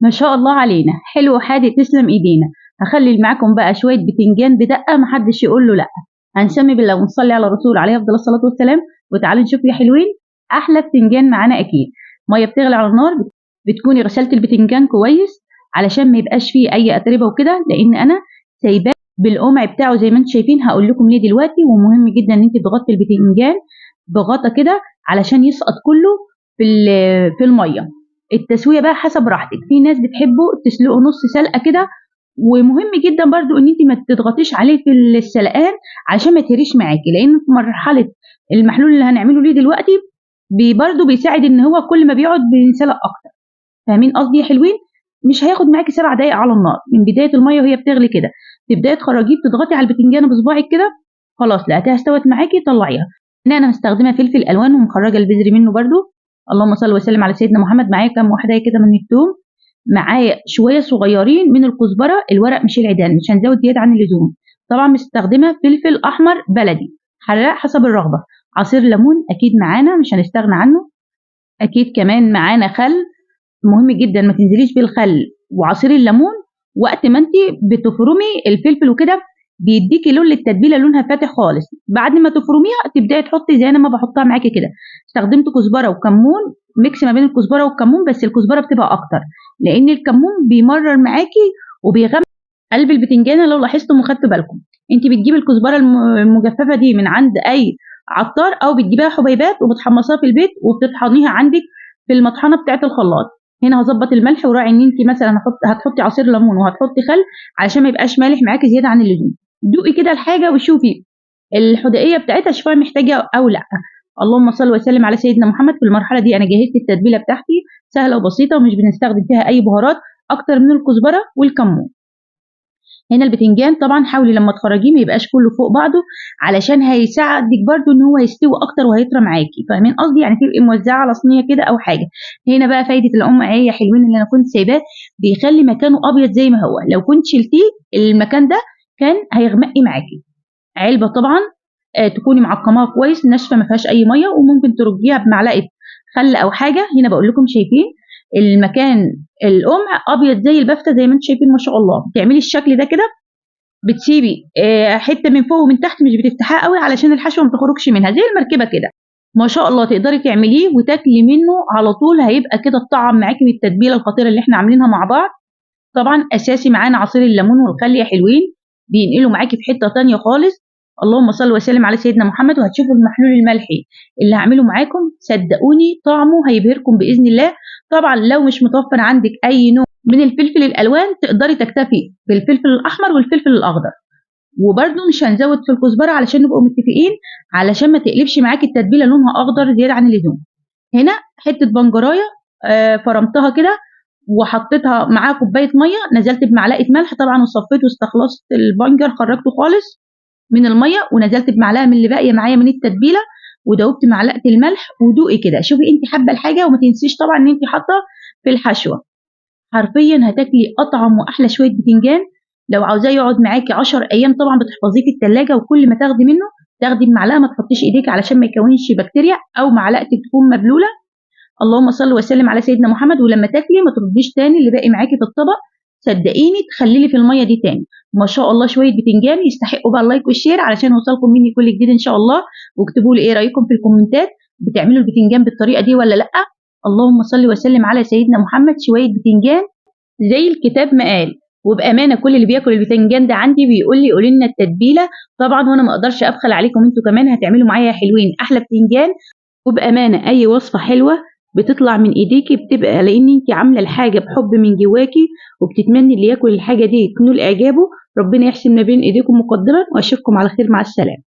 ما شاء الله علينا، حلو وحادق، تسلم ايدينا. هخلي معاكم بقى شوية بتنجان بدقة محدش يقول له لا. هنسمي بالله ونصلي على الرسول عليه افضل الصلاة والسلام. وتعالوا نشوف يا حلوين احلى بتنجان معانا. اكيد مية بتغلي على النار، بتكوني غسلت البتنجان كويس علشان ما يبقاش فيه اي اتربه وكده، لان انا سايباه بالقمع بتاعه زي ما انتم شايفين. هقول لكم ليه دلوقتي. ومهم جدا ان انت تغطي البتنجان بغطا كده علشان يسقط كله في المية. التسوية بقى حسب راحتك، في ناس بتحبه تسلقه نص سلقه كده، ومهم جدا برضو ان انت ما تضغطيش عليه في السلقان عشان ما يتهريش معاكي، لان في مرحلة المحلول اللي هنعمله ليه دلوقتي برضو بيساعد ان هو كل ما بيقعد بينسلق اكتر. فاهمين قصدي يا حلوين؟ مش هياخد معاكي 7 دقايق على النار من بداية المية وهي بتغلي كده، تبداي تخرجيه، بتضغطي على البتنجان بصباعك كده، خلاص لقيتيها استوت معاكي طلعيها. هنا انا مستخدمة فلفل الوان ومخرجه البذر منه برضو. اللهم صل وسلم على سيدنا محمد. معايا كام واحدة كده من الثوم، معايا شوية صغيرين من الكزبره، الورق مش العيدان، مش هنزود زيادة عن اللزوم. طبعا مستخدمة فلفل احمر بلدي حراق حسب الرغبة، عصير ليمون اكيد معانا مش هنستغنى عنه، اكيد كمان معانا خل، مهم جدا ما تنزليش بالخل وعصير الليمون وقت ما انت بتفرمي الفلفل وكده، بيديكي لون للتتبيله لونها فاتح خالص. بعد ما تفرميها تبداي تحطي زي انا ما بحطها معاكي كده. استخدمت كزبره وكمون، mix ما بين الكزبره والكمون، بس الكزبره بتبقى اكتر لان الكمون بيمرر معاكي وبيغمق قلب البتنجانه. لو لاحظتم وخدتوا بالكم، انت بتجيبي الكزبره المجففه دي من عند اي عطار، او بتجيبيها حبيبات وبتحمصيها في البيت وبتطحنيها عندك في المطحنه بتاعه الخلاط. هنا هظبط الملح، وراعي ان انت مثلا هتحطي عصير ليمون وهتحطي خل علشان ما يبقاش مالح معاكي زيادة عن اللزوم. دوقي كده الحاجة وشوفي الحدائيه بتاعتها، شوفيها محتاجه او لا. اللهم صل وسلم على سيدنا محمد. في المرحلة دي انا جهزت التتبيله بتاعتي، سهلة وبسيطة ومش بنستخدم فيها اي بهارات اكتر من الكزبره والكمون. هنا البتنجان طبعا حاولي لما تخرجيه ما يبقاش كله فوق بعضه علشان هيساعدك برده ان هو يستوي اكتر وهيطرى معاكي. فاهمين قصدي؟ يعني تبقي موزعة على صينية كده او حاجة. هنا بقى فايده القمع يا حلوين اللي انا كنت سايباه، بيخلي مكانه ابيض زي ما هو. لو كنت شلتيه المكان ده كان هيغمق معاكي. علبة طبعا تكوني معقماها كويس، ناشفة ما فيهاش اي مية، وممكن ترجيها بمعلقه خل او حاجة. هنا بقول لكم شايفين المكان القمع ابيض زي البفته زي ما انتم شايفين ما شاء الله. بتعملي الشكل ده كده، بتسيبي حتة من فوق ومن تحت، مش بتفتحها قوي علشان الحشوه ما تخرجش منها، زي المركبة كده ما شاء الله. تقدري تعمليه وتاكلي منه على طول، هيبقى كده الطعم معاكي من التتبيله الخطيرة اللي احنا عاملينها مع بعض. طبعا اساسي معانا عصير الليمون والخل يا حلوين، بينقلوا معاكي في حتة تانية خالص. اللهم صل وسلم على سيدنا محمد. وهتشوفوا المحلول الملحي اللي هعمله معاكم، صدقوني طعمه هيبهركم باذن الله. طبعا لو مش متوفر عندك اي نوع من الفلفل الالوان تقدري تكتفي بالفلفل الاحمر والفلفل الاخضر، وبرده مش هنزود في الكزبره علشان نبقوا متفقين، علشان ما تقلبش معاكي التتبيله لونها اخضر زيادة عن اللزوم. هنا حتة بنجرايه، فرمتها كده وحطيتها معاها كوباية مية، نزلت بمعلقه ملح طبعا وصفيت واستخلصت البنجر، خرجته خالص من المية، ونزلت بمعلقه من اللي باقية معايا من التتبيله، ودوبت معلقه الملح. ودوقي كده شوفي انت حابة الحاجة، وما تنسيش طبعا ان انت حاطه في الحشوه. حرفيا هتاكلي اطعم واحلى شوية بتنجان. لو عاوزاه يقعد معاكي 10 ايام طبعا بتحفظيه في التلاجة، وكل ما تاخدي منه تاخدي بمعلقه، ما تحطيش ايديك علشان ما يكونش بكتيريا، او معلقتك تكون مبلوله. اللهم صل وسلم على سيدنا محمد. ولما تاكلي ما ترديش تاني اللي باقي معاكي في الطبق، صدقيني تخليلي في المية دي تاني. ما شاء الله شوية بتنجان يستحقوا بقى ال like وال share علشان يوصلكم مني كل جديد ان شاء الله. واكتبوا لي ايه رايكم في الكومنتات، بتعملوا البتنجان بالطريقة دي ولا لا؟ اللهم صل وسلم على سيدنا محمد. شوية بتنجان زي الكتاب ما قال. وبامانه كل اللي بياكل البتنجان ده عندي بيقول لي قولي لنا التتبيله طبعا، وانا ما اقدرش ابخل عليكم، انتوا كمان هتعملوا معايا يا حلوين احلى بتنجان. وبامانه اي وصفه حلوة بتطلع من ايديكي بتبقى لان انت عامله الحاجة بحب من جواكي، وبتتمني اللي ياكل الحاجة دي تنول اعجابه. ربنا يحسن ما بين ايديكم مقدما، واشوفكم على خير. مع السلامة.